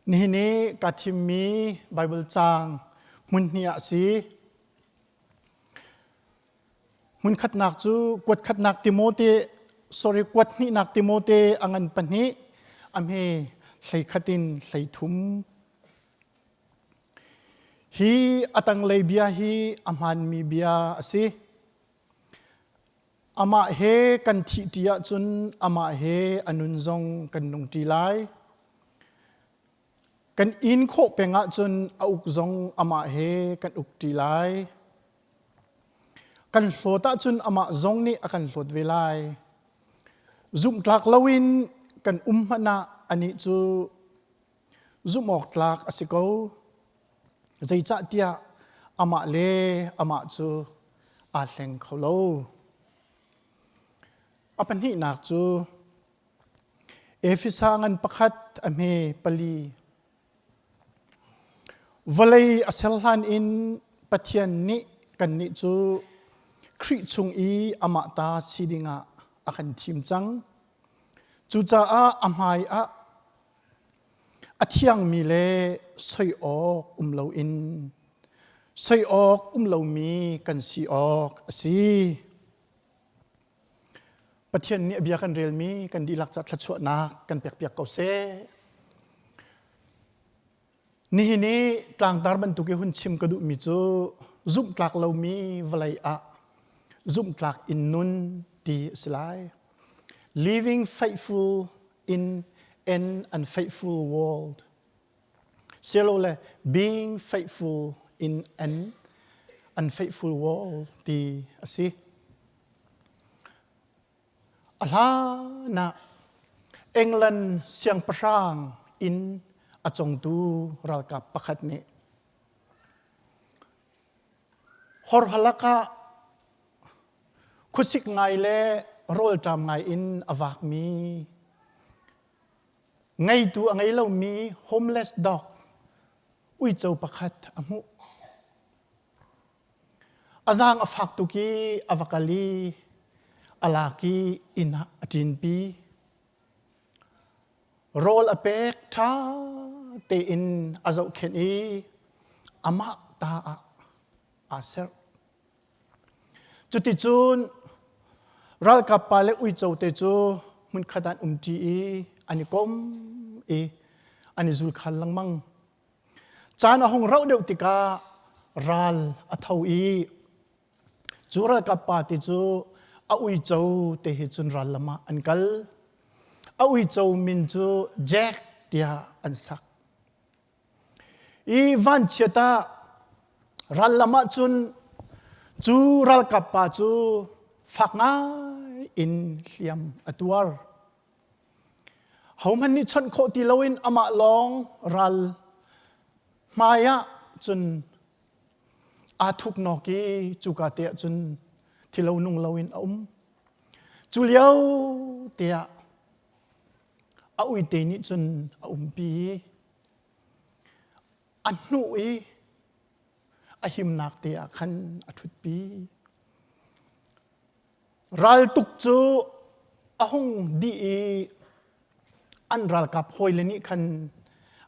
Nihin i ka thimmi Baibal caang hmun hnih ah a si. Hmunkhatnak cu kuatkhatnak Timote sorry kuathnihnak Timote a ngan pahnih a hme hleikhat in hleithum. Hi a tanglei bia hi a hmaanmi bia a si. Amah he kan thihṭi ahcun amah he a nun zong kan nungṭi lai. Kan in khawh peng ahcun a uk zong amah he kan ukṭi lai. Kan hlawt ahcun amah zong nih a kan hlawt ve lai. Zumhtlak loin kan um hmanh ah anih cu zumh awk tlak a si ko. Zeicahtiah amah le amah cu aa hleng kho lo. A pahnihnak cu Efesa ngan pakhat a hme pali. Vawlei a ser hlan in Pathian nih kannih cu Khrih chung i amah ta si dingah a kan thim cang. Cucaah a hmai ah a thiangmi le soi awk um loin soi awk um lomi kan si awk a si. Pathian nih a bia kan relmi kan dihlak ca thluachuahnak kan pekpiak ko seh. Nihin i tlangtar bantuk i hun chim ka duhmi cu zumhtlak lomi vawlei ah zumhtlak in nun ti a si lai. Living faithful in an unfaithful world. Silole being faithful in an unfaithful world ti a si. A hlan ah England siangpahrang inn a congtu ralkap pakhat nih horhalak ah khuasik ngai le rawlṭam ngai in a vakmi ngeitu a ngei lomi homeless dog uico pakhat a hmuh. A zaang a fak tuk i a va kal i a lak i inn ah a ṭinpi. Rawl a pek ṭha tein a zohkhenh i amah ta ah aa serh. Cuticun ralkap pa le uico te cu hmunkhat ah an umṭi i an i kom i an i zulkhal lengmang. Caan a hung rauh deuh tikah ral a tho i cu ralkap pa ti cu a uico te he cun ral lam ah an kal. A uico min cu Jack tiah an sak. I vanchiat ah ral lam ah cun cu ralkap pa cu fak ngai in hliam a tuar. Hohmanh nih chawnh khawh ti loin amah lawng ral hmai ah cun aa thuknawk i cuka te ah cun thilo nung loin a um. Cu lio te ah a uite nih cun a umpi i a hnuh i a himnak te ah khan a ṭhutpi. Raltuk cu a hung dih i an ralkap hawile nih khan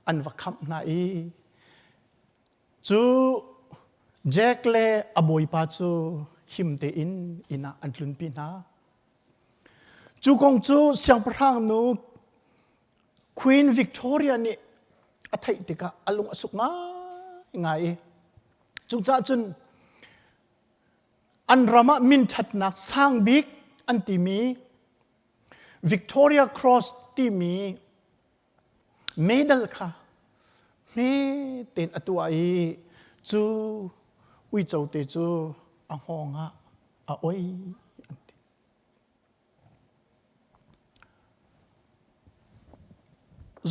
an va khamh hna i cu Jack le a bawipa cu him tein inn ah an tlunpi hna. Cu kong cu siangpahrang nu Queen Victoria nih a theih tikah a lung a suk ngaingai i cucaah cun An ram ah minṭhatnak sang bik an timi Victoria Cross timi medal kha hme tein a tuah i cu uico te cu a hngawng ah a oi an ti.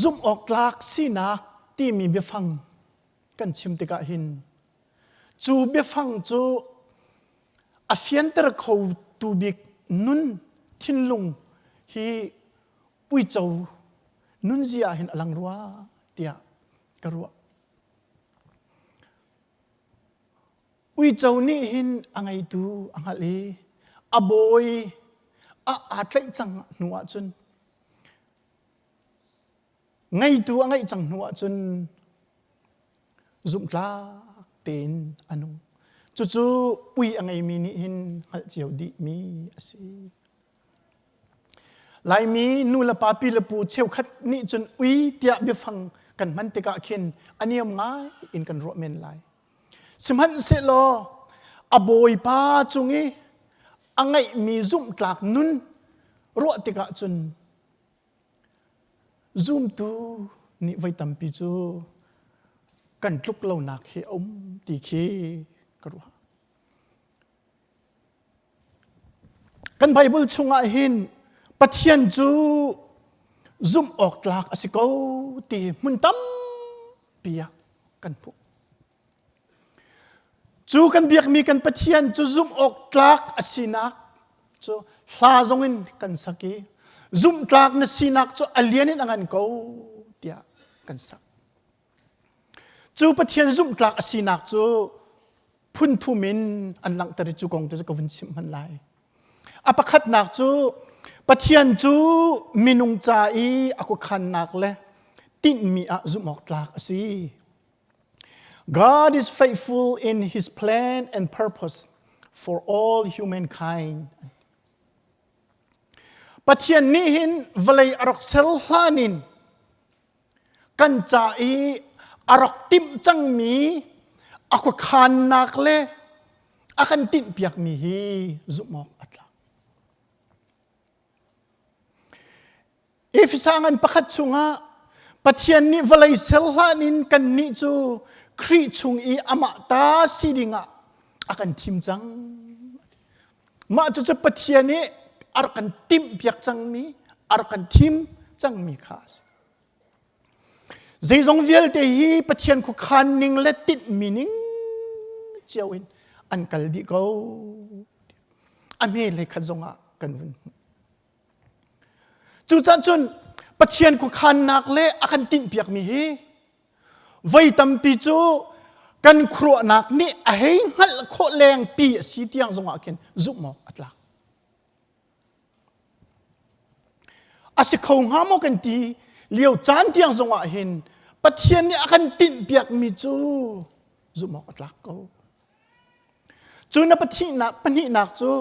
Zumh awk tlak sinak timi biafang kan chim tikah hin Cu biafang cu a fianter khotu bik nun thinlung hi uico nunzia ah hin a lang rua tiah ka ruah. Uico nih hin a ngeitu a hngalh i a bawi a aa tlaih cang hnu ahcun. Ngeitu a ngeih cang hnu ahcun zumhtlak tein a nung. Cucu ui a ngeimi nih hin hngalh cio dihmi a si. Laimi nu le pa pi le pu cheukhat nih cun ui tiah biafang kan hman tikah khin a niam ngai in kan ruah men lai. Sihmanhsehlaw a bawipa cung i a ngeihmi zumhtlak nun ruah tikah cun Zumtu nih voi tampi cu kan tluk lonak hi a um ti khi ka ruah. Kan Bible chungah hin Pathian cu zumh awk tlak a si ko ti hmun tampi ah kan hmuh. Cu kan biakmi kan Pathian cu zumh awk tlak a sinak cu hla zongin kan sak i zumhtlak na sinak cu a lian in a ngan ko tiah kan sak. Cu Pathian zumhtlak a sinak cu phun thum in an langhter i cu kong te cu ka vun chimh hmanh lai. A pakhatnak cu Pathian cu minung ca i a khuakhannak le tinhmi ah zumh awk tlak a si. God is faithful in his plan and purpose for all humankind. Pathian nih hin vawlei a rak ser hlan in kan ca i a rak timh cangmi a khuakhannak le a kan tinhpiakmi hi zumh awk a tlak. Efesa ngan pakhat chungah Pathian nih vawlei ser hlan in kannih cu Khrih chung i amah ta si dingah a kan thim cang. Mah cucu Pathian nih a rak kan timhpiak cangmi, a rak kan thim cangmi kha a si. Zeizong vialte hi Pathian khuakhan ning le tinhmi ning cio in an kal dih ko. A hme hlei khat zongah kan vun hmuh. Cucaah cun Pathian khuakhannak le a kan tinhpiakmi hi voi tampi cu kan khuaruahnak nih a hei hngalh khawh lengpi a si tiang zongah khin zumh awk a tlak. A si kho hnga maw kan ti lio caan tiang zongah hin Pathian nih a kan tinhpiakmi cu zumh awk a tlak ko. Cu na pahnihnak cu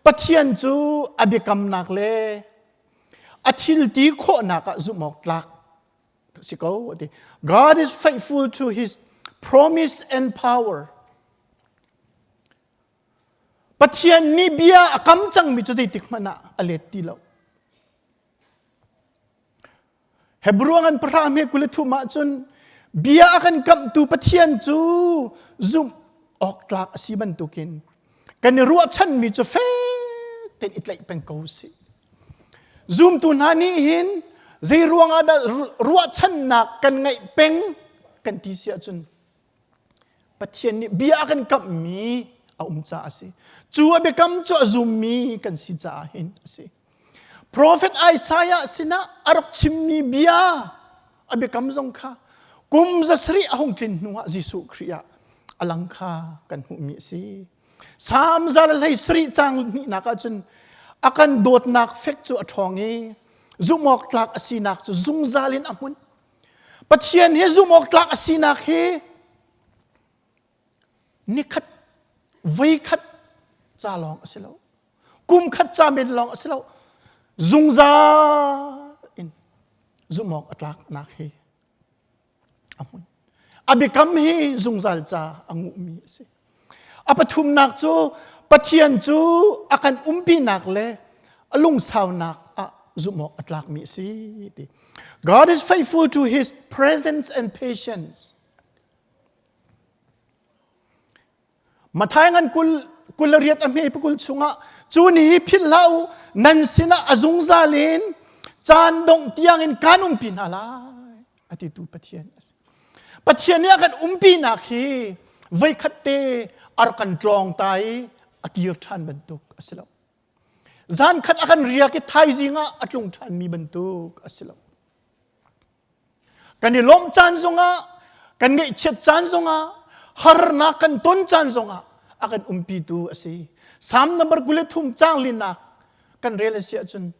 Pathian cu a biakamnak le a thil ti khawhnak ah zumh awk tlak si ko a ti. God is faithful to his promise and power. Pathian nih bia a kam cangmi cu zeitik hmanh ah a let ti lo. Hebrew ngan pahra hme 23 ahcun bia a kan kamhtu Pathian cu zumh awk tlak a si bantukin kan i ruahchanmi cu fek tein i tlaih peng ko sih. Zumtu hna nih hin zei ruangah dah ruahchannak kan ngeih peng kan ti si ahcun Pathian nih bia a kan kamhmi a um caah a si. Cu a biakam cu a zummi kan si caah hin a si. Profet Isaiah sinah a rak chimmi bia a biakam zong kha kum zasarih a hung tlin hnuah Jesuh Khrih ah a lang kha kan hmuhmi a si. Salm 113 caang hnihnak ahcun a kan dawtnak fek cu a ṭhawng i zumhawk tlak a sinak cu zungzal in a hmun. Pathian hi zumh awk tlak a sinak hi nikhat voikhat ca lawng a si lo. Kum khat ca men lawng a si lo. Zungzal in zumh awk a tlaknak hi a hmun. A biakam hi zungzal ca a nguhmi a si. A pathumnak cu Pathian cu a kan umpinak le a lungsaunak ah zumh awk a tlakmi a si ti. God is faithful to his presence and patience. Mathai ngan kul 28 a hme pakul chungah cu ni hi philh hlah u nan sinah a zungzal in caan dongh tiangin kaan umpi hna lai a titu Pathian a si. Pathian nih a kan umpinak hi voikhat te a rak kan tlawng ta i a kir ṭhan bantuk a si lo. Zan khat a kan riak i thaizing ah a tlung ṭhanmi bantuk a si lo. Kan i lawmh caan zongah, kan ngaihchiat caan zongah, harnak kan ton caan zongah a kan umpitu a si. Salm number 23 caang linak kan rel a si ahcun.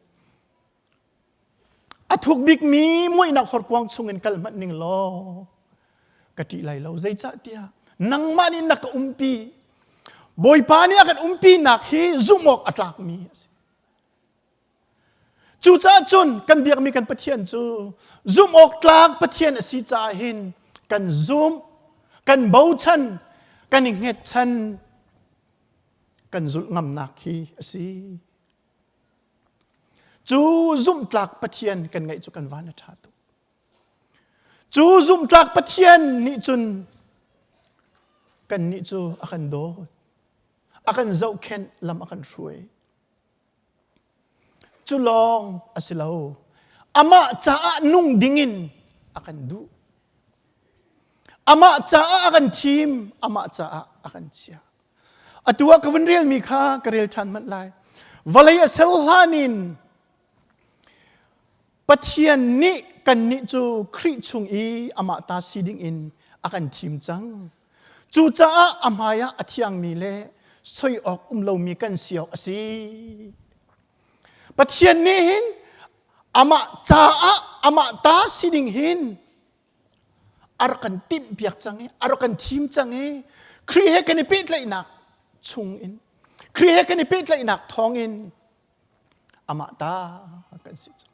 A thuk bikmi muihnak horkuang chungin kal hmanh ning law ka ṭih lai lo. Zeicahtiah nangmah nih na ka umpi. Bawipa nih a kan umpinak hi zumh awk a tlakmi a si. Cucaah cun kan biakmi kan Pathian cu zumh awk tlak Pathian a si caah hin kan zumh, kan bochan, kan i hngetchan, kan zulh ngamnak hi a si. Cu zumhtlak Pathian kan ngeih cu kan van a ṭha tuk. Cu zumhtlak Pathian nih cun kannih cu a kan dawt, a kan zohkhenh, lam a kan hruai. Cu lawng a si lo. Amah caah nung dingin a kan duh. Amah caah a kan thim, amah caah a kan chiah. Atu ah ka vun relmi kha ka rel ṭhan hmanh lai. Vawlei a ser hlan in Pathian nih kannih cu Khrih chung i amah ta si dingin a kan thim cang. Cucaah a hmaiah a thiangmi le soi awk um lomi kan si awk a si. Pathian nih hin amah caah amah ta si ding hin a rak kan timhpiak cang i a rak kan thim cang i Khrih he kan i pehtlaihnak chung in Khrih he kan i pehtlaihnak thawng in amah ta kan si cang.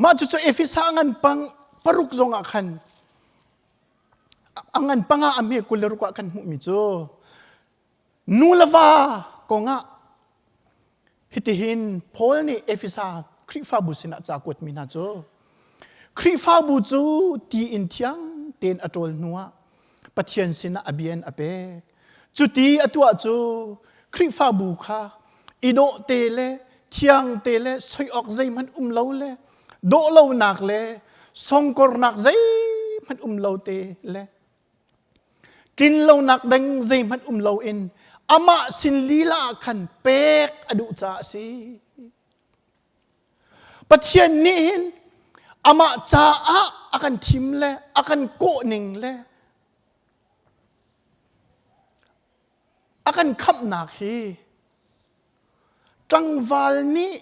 Mah cucu Efesa ngan pang paruk zong ah khan a ngan panga a hme 26 ah kan hmuhmi cu Nu le va kongah hitihin Paul nih Efesa Khrihfabu sinah ca kuatmi hna cu Khrihfabu cu ti in thiang tein a ṭawl hnuah Pathian sinah a bia in a pek. Cuti a tuah cu Khrihfabu kha i dawh te le thiang te le soi awk zeihmanh um lo le dawh lonak le songkornak zeihmanh um lo te le Tlinlonak ding zeihmanh um loin amah sin lila ah khan pek a duh caah a si. Pathian nih hin amah caah a kan thim le a kan kawh ning le a kan khamhnak hi tlangval nih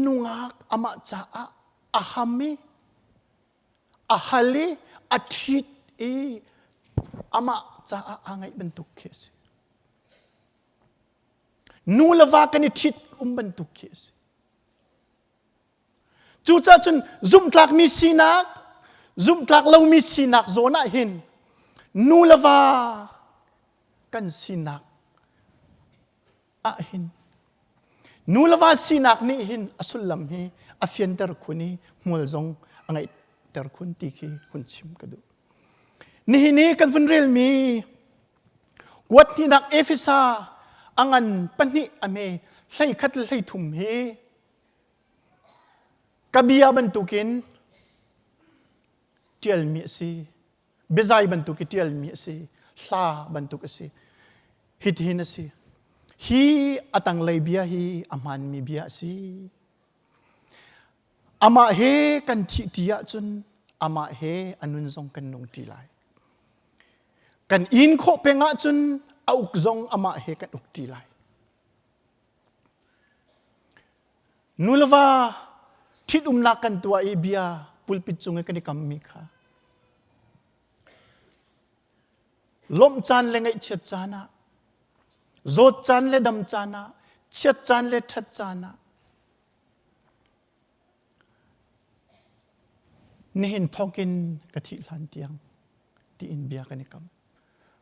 nungak amah caah a ham i a hal i a ṭhit i amah caah aa ngaih bantuk khi a si. Nu le va kan i ṭhit um bantuk khi a si. Cucaah cun zumhtlakmi sinak, zumhtlak lomi sinak zawn ah hin nu le va kan sinak ah hin nu le va sinak nih hin a sullam hi a fianter khun i hmual zong a ngeihter khun ti khi hun chim ka duh. Nihin i kan vun relmi kuat hnihnak Efesa a ngan pahnih a me 11 le 13 hi ka bia bantukin ṭialmi a si. Biazai bantuk i ṭialmi a si. Hla bantuk a si. Hitihin a si. Hi a tanglei bia hi a hmaanmi bia a si. Amah he kan thih ṭi ahcun amah he a nun zong kan nung ṭi lai. Kan in khawh peng ahcun a uk zong amah he kan uk ṭi lai. Nu le va ṭhitumnak kan tuah i bia pulpit cung i kan i kammi kha lawmh caan le ngaihchiat caan ah zawt caan le dam caan ah chiat caan le ṭhat caan ah nihin thawkin ka thih hlan tiang tiin bia kan i kam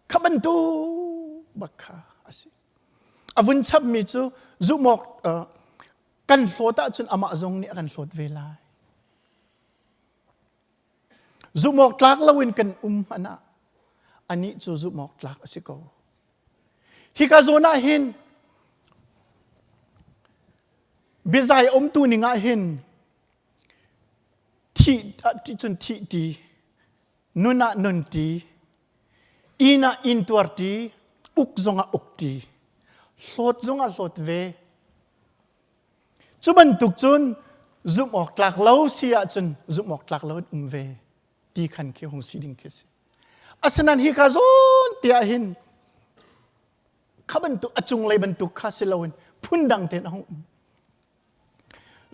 kha bantuk bak kha a si A vun chapmi cu zumhawk kan hlawt ahcun amah zong nih a kan hlawt ve lai. Zumhawk tlak loin kan um hmanh ah anih cu zumhawk tlak a si ko. Hika zawn ah hin biazai umtu ning ah hin thih cun thih ṭi nun ah nun ṭi Inn ah inn tuarṭi, uk zongah ukṭi, hlawt zongah hlawt ve. Cu bantuk cun zumh awk tlak lo si ahcun zumh awk tlak lo in um ve ti khan khi hung si ding khi a si. Asinain hika zawn te ah hin kha bantuk a cunglei bantuk kha si loin phundang tein a hung um.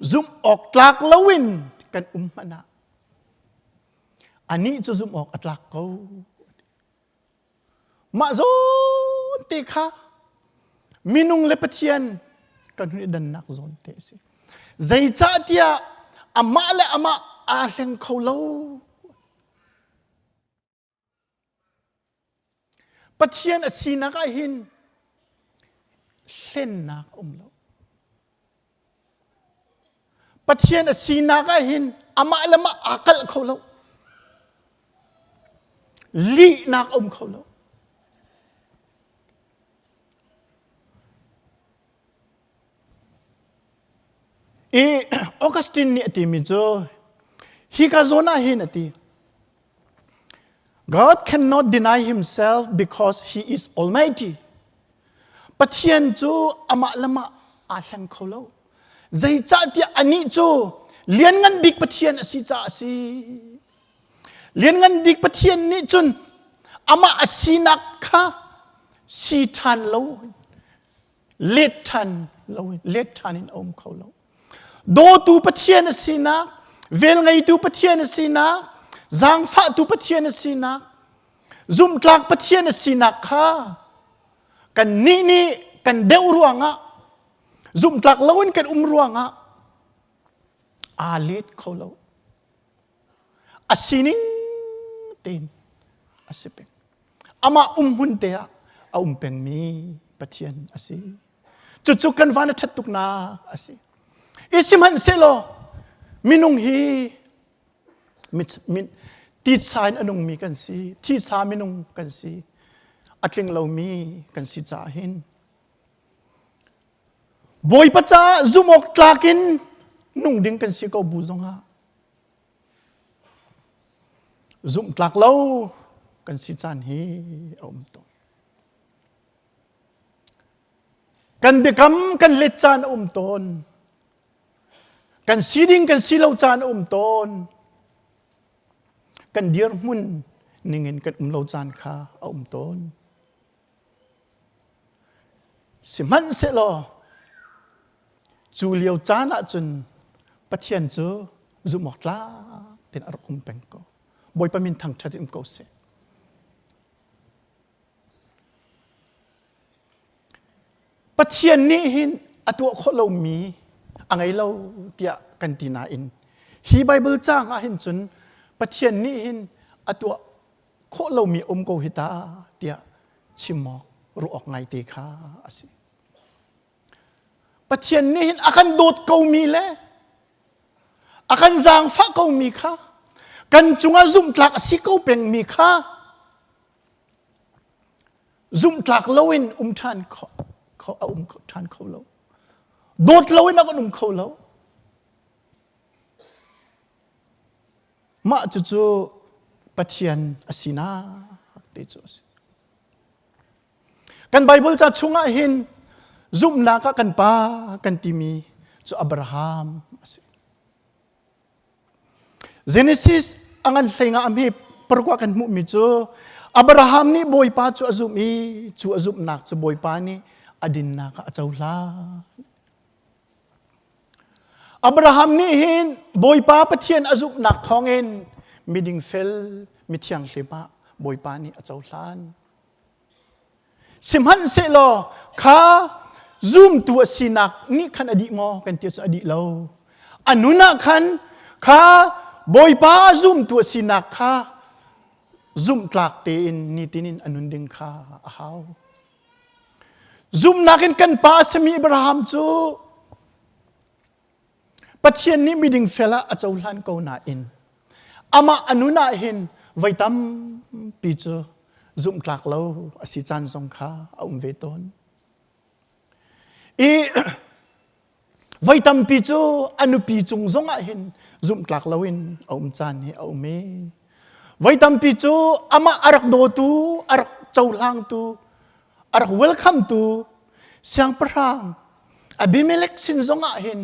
Zumh awk tlak loin kan um hmanh ah anih cu zumh awk a tlak ko. Mah zawn te kha minung le Pathian kan hun i dannak zawn te a si. Zeicahtiah amah le amah aa hleng kho lo. Pathian a sinak ah hin hlennak a um lo. Pathian a sinak ah hin amah le mah aa kalh kho lo. Lihnak a um kho lo. I Augustine nih a timi cu hika zawn ah hin a ti God cannot deny himself because he is almighty. Pathian cu amah le mah aa hleng kho lo. Zeicahtiah anih cu lianngan bik Pathian a si caah a si. Lianngan bik Pathian nih cun amah a sinak kha si ṭhan lo let ṭhan lo let ṭhan in a um kho lo. Dawtu Pathian a sinak, velngeitu Pathian a sinak, zaangfahtu Pathian a sinak, zumhtlak Pathian a sinak kha kannih nih kan deuh ruangah zumhtlak loin kan um ruangah aa let kho lo. A sining tein a si peng. Amah umhmun te ah a um pengmi Pathian a si. Cucu kan van a ṭhat tuknak a si. I sihmanhsehlaw minung hi titsa in a nungmi kan si, thisa minung kan si, a tling lomi kan si caah hin Bawipa caah zumh awk tlak in nung ding kan si ko bu zongah zumh tlak lo kan si caan hi a um tawn. Kan biakam kan let caan a um tawn. Kan si ding kan si lo caan a um tawn. Kan dirhmun ningin kan um lo caan kha a um tawn. Sihmanhsehlaw cu lio caan ahcun Pathian cu zumh awk tlak tein a rak um peng ko. Bawipa min thangṭhat in um ko seh. Pathian nih hin a tuah khawh lomi a ngei lo tiah kan ti nain hi Baibal caang ah hin cun Pathian nih hin a tuah khawh lomi um ko hi ta tiah chim awk ruah awk ngaite kha a si. Pathian nih hin a kan dawt komi le a kan zaangfah komi kha kan cungah zumhtlak a si ko pengmi kha zumhtlak loin um ṭhan kho a um ṭhan kho lo. Dawt loin a kan um kho lo. Mah cucu Pathian a sinak te cu a si. Kan Bible ca chungah hin zumhnak ah kan pa kan timi cu Abraham a si. Genesis a ngan hlei nga a hme parukah kan hmuhmi cu Abraham nih Bawipa cu a zumh i cu a zumhnak cu Bawipa nih a dinnak ah a cohlan. Abraham nih hin Bawipa Pathian a zumhnak thawngin miding fel mithianghlim ah Bawipa nih a cohlan. Sihmanhsehlaw kha zumtu a sinak nih khan a dih maw kan ti ahcun a dih lo. A nun ah khan kha Bawipa zumtu a sinak kha zumhtlak tein nitin in a nun ding kha a hau. Zumhnak in kan pa a simi Abraham cu Pathian nih miding fel ah a cohlan ko nain amah a nun ah hin voi tampi cu zumhtlak lo a si caan zong kha a um ve tawn. I voi tampi cu a nupi cung zong ah hin zumhtlak loin a um caan hi a um i voi tampi cu amah a rak dawtu a rak cohlangtu a rak welcome tu siangpahrang Abimelech sin zongah hin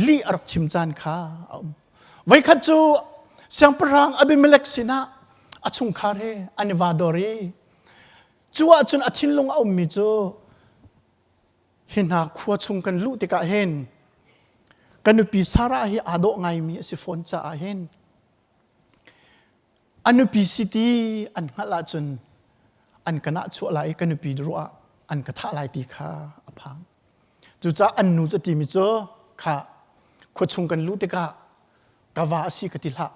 lih a rak chim caan kha a um. Voikhat cu siangpahrang Abimelech sinah a chungkhar he an i va dor i cu ahcun a thinlung a ummi cu hi hna khua chung kan luh tikah hin Ka nupi Sarah hi aa dawh ngaimi a si fawn caah hin a nupi si ti an hngalh ahcun an ka nahchuah lai i ka nupi ruah ah an ka thah lai ti kha a phang. Cucaah an nu cu a timi cu kha khuachung kan luh tikah ka va a si ka ti hlah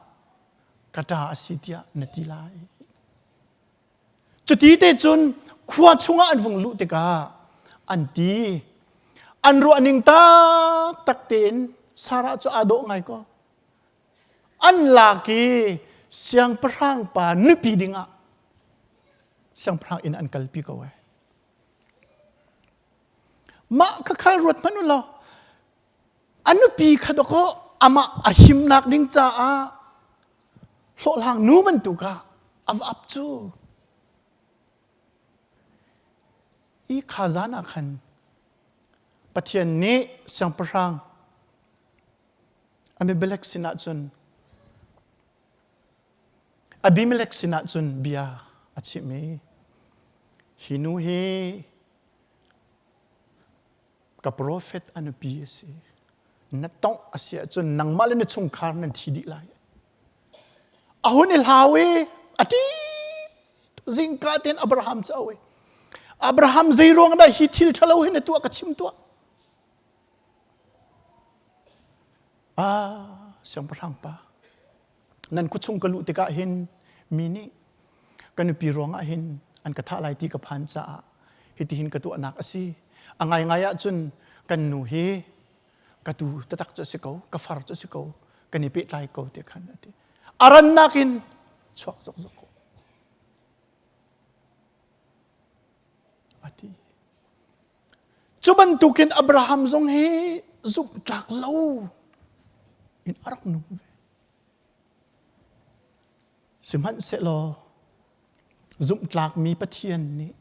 ka ṭa a si tiah na ti lai. Cuti te cun khua chungah an vung luh tikah an ti. An ruahning taktak tein Sarah cu aa dawh ngai ko. An lak i siangpahrang pa nupi dingah siangpahrang inn an kalpi ko ai. Mah kha kha ruat hmanh u law a nupi kha dawkaw amah a himnak ding caah hlawhhlang nu bantuk ah a va ap cu. I kha zan ah khan Pathian nih siangpahrang Abimelech sinah cun Abimelech sinah cun bia a chimh i hi nu hi ka profet a nupi a si. Na tongh a si ahcun nangmah le na chungkhar nan thi dih lai. A hun i hlau i a ṭih zingka tein Abraham cu a oi. Abraham zei ruang dah hi thil ṭhalo hi na tuah ka chim tuah. Ah, siangpahrang pa, nan khuachung ka luh tikah hin mi nih ka nupi ruangah hin an ka thah lai ti ka phan caah hitihin ka tuahnak a si. A ngaingai ahcun kan nu hi ka tu tatak cu a si ko, ka far cu a si ko, kan i pehtlai ko ti khan a ti. A rannak in chuak zokzok ko. A ti. Cu bantukin Abraham zong hi zumhtlak lo in a rak nung ve. Sihmanhsehlaw zumhtlakmi Pathian nih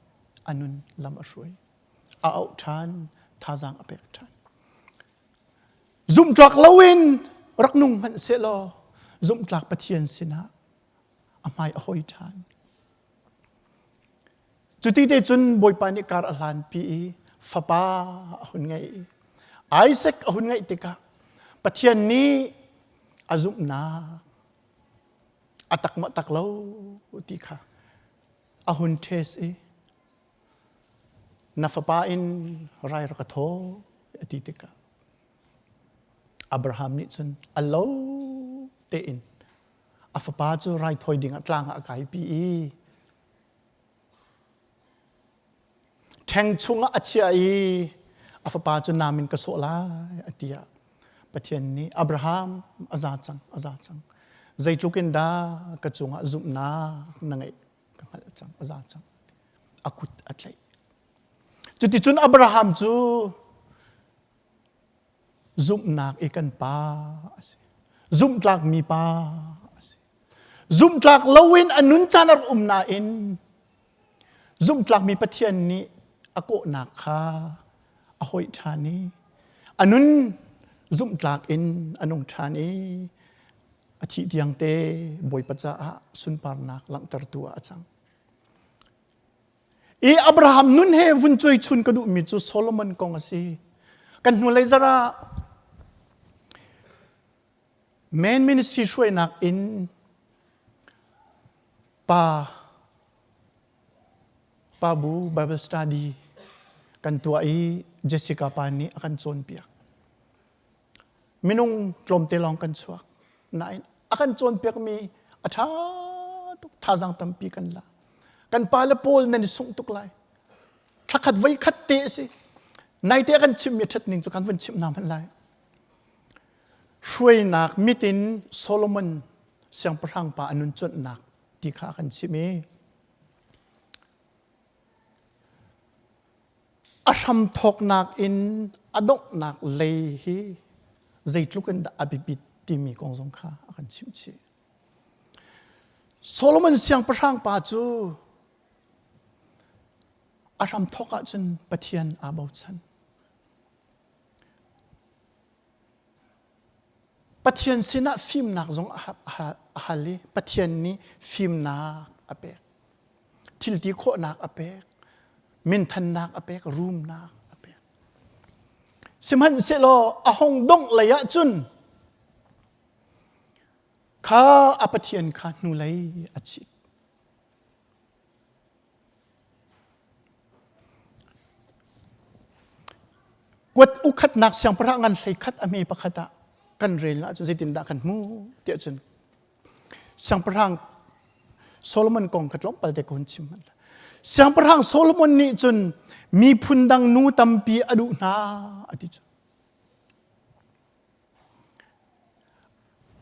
a nun lam a hruai. A auh ṭhan, thazaang a pek ṭhan. Zumhtlak loin rak nung hmanh sehlaw zumhtlak Pathian sinah a hmai a hoi ṭhan. Cuti te cun Bawipa nih kar a hlanpi i fapa a hun ngeih. Isaac a hun ngeih tikah Pathian nih a zumhnak a tak maw tak lo ti kha a hun test i na fapa in rai rak ka thaw a ti tikah Abraham nih cun a lo tein a fapa cu raithawi dingah tlang ah a kaipi i Ṭheng chungah a chiah i a fapa cu nam in ka sawh lai a ti ah Pathian nih Abraham a za cang a za cang zeitluk in dah ka cungah zumhnak na ngeih ka hngalh cang a za cang a kut a tlaih cuticun Abraham cu zumhnak i kan pa a si zumhtlakmi pa a si zumhtlak loin a nun caan a rak um nain zumhtlakmi Pathian nih a kawhnak kha a hawih ṭhan i a nun zumhtlak in a nung ṭhan i a thih tiang te Bawipa caah sunparnak langhtertu ah a cang. I Abraham nun he vun cuai chun ka duhmi cu Solomon kong a si. Kan hnulei zara main ministry hruainak in pa pa bu Bible study kan tuah i Jessica pa nih a kan cawnpiak. Minung tlawmte lawng kan chuak. Nain a kan cawnpiakmi a ṭha tuk thazaang tampi kan la. Kan pa le pawl nan i sungh tuk lai. Thlakhat voi khat te a si. Naite a kan chimmi a ṭhat ning cu kan vun chimh hna hmanh lai. Hruainak mit in Solomon siangpahrang pa a nun cuanhnak ti kha a kan chimh i A hramthawknak in a donghnak lei hi zeitluk in dah a biapit timi kong zong kha a kan chimh chih. Solomon siangpahrang pa cu a hramthawk ahcun Pathian aa bochan. Pathian sinah fimnak zong a hal i Pathian nih fimnak a pek. Thilti khawhnak a pek. Minthannak a pek. Rumnak a pek. Sihmanhsehlaw a hong dongh lei ah cun kha a Pathian kha hnulei a chit. Kuat ukhatnak siangpahrang ngan hlei khat a hme pakhat ah kan rel ahcun zeitindah kan hmuh tiah cun siangpahrang Solomon kong kha tlawmpal te ka hun chim hmanh. Siangpahrang Solomon nih cun miphun dang nu tampi a duh hna a ti cu.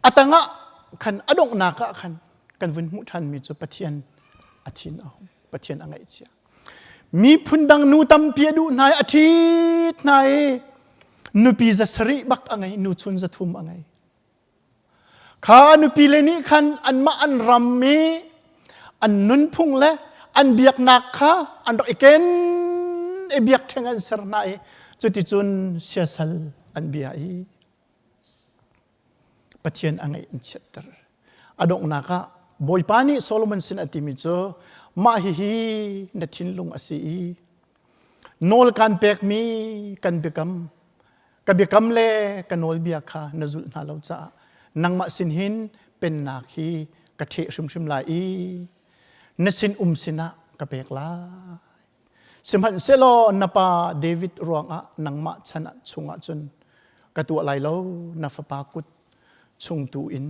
A tangah khan a donghnak ah khan kan vun hmuh ṭhanmi cu Pathian a thin a hung, Pathian a ngaihchia. Miphun dang nu tampi a duh hna i a ṭhit hna i nupi za sarih bak a ngei, nu chun za thum a ngei. Kha nupi le nih khan anmah an ram i an nunphung le an biaknak kha an rak i ken i biakṭheng an ser hna i cuticun siasal an bia i Pathian a ngaih an chiatter. A donghnak ah Bawipa nih Solomon sin a timi cu mah hihi na thinlung a si i nawl kan pekmi kan biakam ka biakam le ka nawlbia kha na zulh hna lo caah nangmah sin hin pennak hi ka ṭheh hrimhrim lai i na sin um sinah ka pek lai. Sihmanhsehlaw na pa David ruangah nangmah chan chungah cun ka tuah lai lo, na fapa kut chung tu in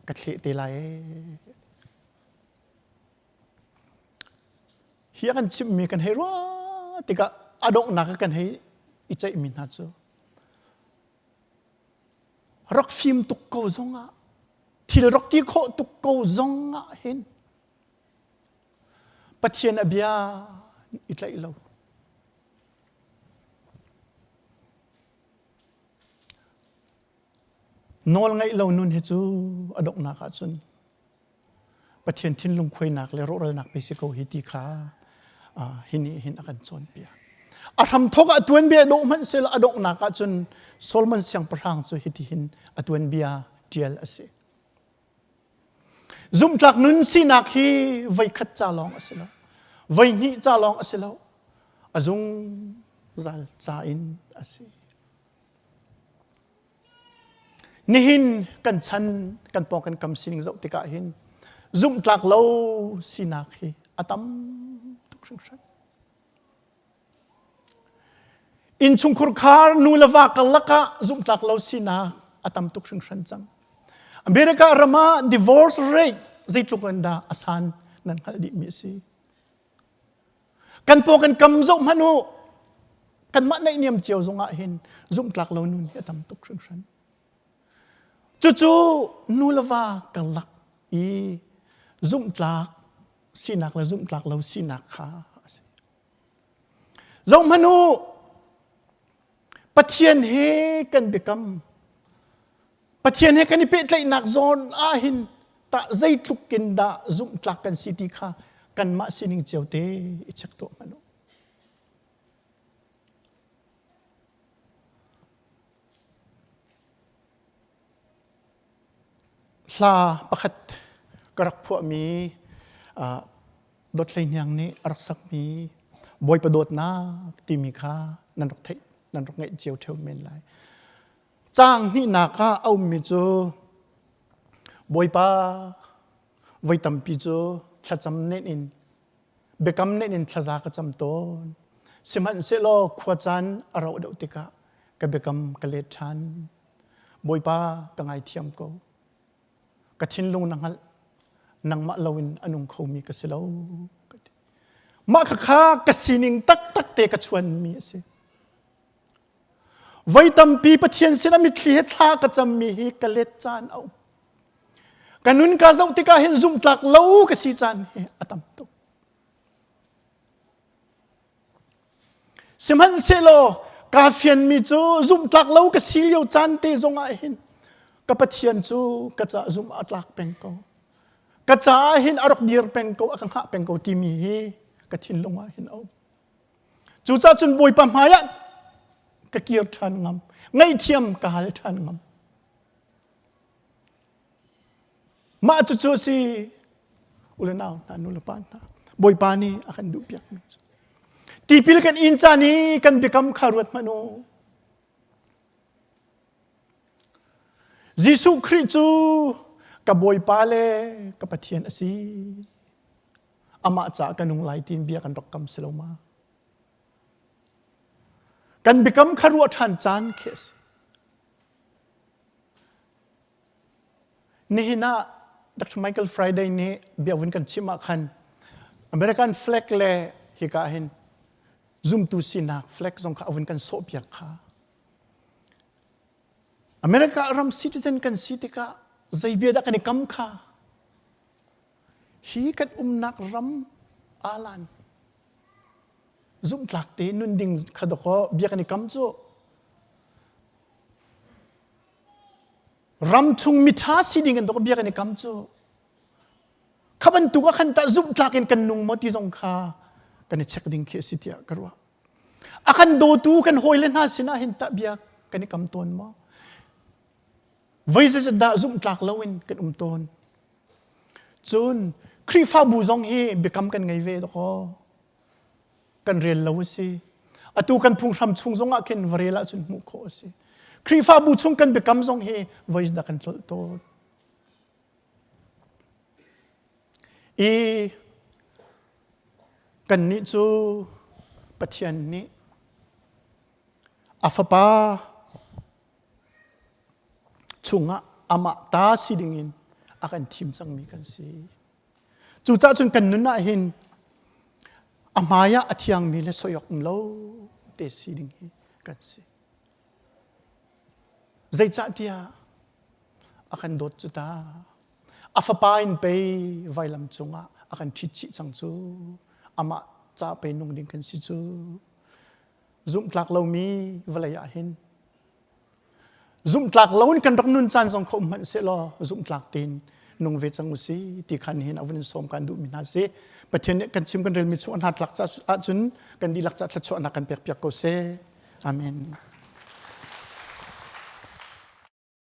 ka thleh te lai. Hi a kan chimhmi kan hei ruah tikah a donghnak ah kan hei i ceihmi hna cu rak fim tuk ko zongah thil rak ti khawh tuk ko zongah hin Pathian a bia i tlaih lo. Nawl ngaih lo nun hi cu a donghnak ah cun Pathian thinlung khuainak le rawhralnak pe si ko hi ti kha hi nih hin a kan cawnpiak. A hramthawk ah tuanbia dawh hmanh sehla a donghnak ah cun Solomon siangpahrang cu hiti hin a tuanbia ṭial a si. Zumhtlak nun sinak hi voikhat ca lawng a si lo. Voihnih ca lawng a si lo. A zungzal ca in a si. Nihin kan chan kan pawng kan kam sining zoh tikah hin zumhtlak lo sinak hi a tam tuk hringhran. Innchungkhur khar nu le va karlak ah zumhtlak lo sinak a tam tuk hringhran cang. America ram ah divorce rate zeitluk in dah a san nan hngalh dihmi a si. Kan paw kan kam zoh hmanh u. Kanmah naihniam cio zongah hin zumhtlak lo nun hi a tam tuk hringhran. Cucu nu le va karlak i zumhtlak sinak le zumhtlak lo sinak kha a si. Zoh hmanh u, Pathian he kan biakam Pathian he kan i pehtlaihnak zawn ahhin tah zeitluk in dah zumhtlak kan si ti kha kanmah sining cio te i check tuah hmanh u. Hla pakhat ka rak phuahmi Dawt Hlei Hniang nih a rak sakmi Bawipa dawtnak timi kha nan rak theih nan rak ngaih cio ṭheo men lai. Caang hnihnak ah a ummi cu Bawipa voi tampi cu thlacam nen in biakam nen in thlaza ka cam tawn. Sihmanhsehlaw khua caan a rauh deuh tikah ka biakam ka let ṭhan. Bawipa ka ngaithiam ko. Ka thinlung na hngalh. Nangmah loin a nung khomi ka si lo. Ka ti. Mah khakha ka sining taktak te ka chuanmi a si. Voi tampi Pathian sinah mitthli he thla ka cammi hi ka let caan a um. Ka nun ka zoh tikah hin zumhtlak lo ka si caan hi a tam tuk. Sihmanhsehlaw kaa fianmi cu zumhtlak lo ka si lio caan te zongah hin ka Pathian cu ka caah zumh a tlak peng ko. Ka caah hin a rak dir peng ko, a ka hngah peng ko timi hi ka thinlung ah hin a um. Cucaah cun Bawipa hmaiah ka kir ṭhan ngam. Ngaihthiam ka hal ṭhan ngam. Mah cucu a si u le nau hna nu le pa hna Bawipa nih a kan duhpiakmi cu. Tipil kan in caan i kan biakam kha ruat hmanh u. Jesuh Khrih cu ka Bawipa le ka Pathian a si. Amah caah ka nung lai tiin bia kan rak kam si lo ma? Kan biakam kha ruah ṭhan caan khi a si. Nihin ah Dr. Michael Friday nih bia vun kan chim ah khan American flag le hika hin zumtu sinak flag zong kha a vun kan sawhpiak kha. America ram citizen kan si tikah zei bia dah kan i kam kha? Hi kan umnak ram alan zumhtlak te nun ding kha dakaw bia kan i kam cu. Ram chung miṭha si ding in dawk bia kan i kam cu. Kha bantuk ah khan tah zumhtlak in kan nung maw ti zong kha kan i check ding khi a si tiah ka ruah. A kan dawtu kan hawile hna sinah hin tah bia kan i kam tawn maw? Voi zeizat dah zumhtlak loin kan um tawn. Cun Khrihfabu zong hi biakam kan ngei ve dawkaw. Kan rel lo a si. Atu kan phunghram chung zongah khin va rel ahcun hmuh khawh a si. Khrihfabu chung kan biakam zong hi voi dah kan tlolh tawn. I kannih cu Pathian nih a fapa chungah amah ta si dingin a kan thim cangmi kan si. Cucaah cun kan nun ah hin a hmai ah a thiangmi le soi awk um lo te si ding hi kan si. Zeicahtiah a kan dawt cu ta. A fapa in pei vailam cungah a kan ṭhit chih cang cu. Amah ca pei nung ding kan si cu. Zumhtlak lomi vawlei ah hin Zumhtlak loin kan rak nun caan zong kha um hmanh sehlaw zumhtlak tein nung ve cang u si ti khan hin a vun sawm kan duhmi hna si. Pathian nih kan chim kan relmi chung a hna tlak ahcun kan dihlak ca thluachuahnak kan pek piak ko seh. Amen.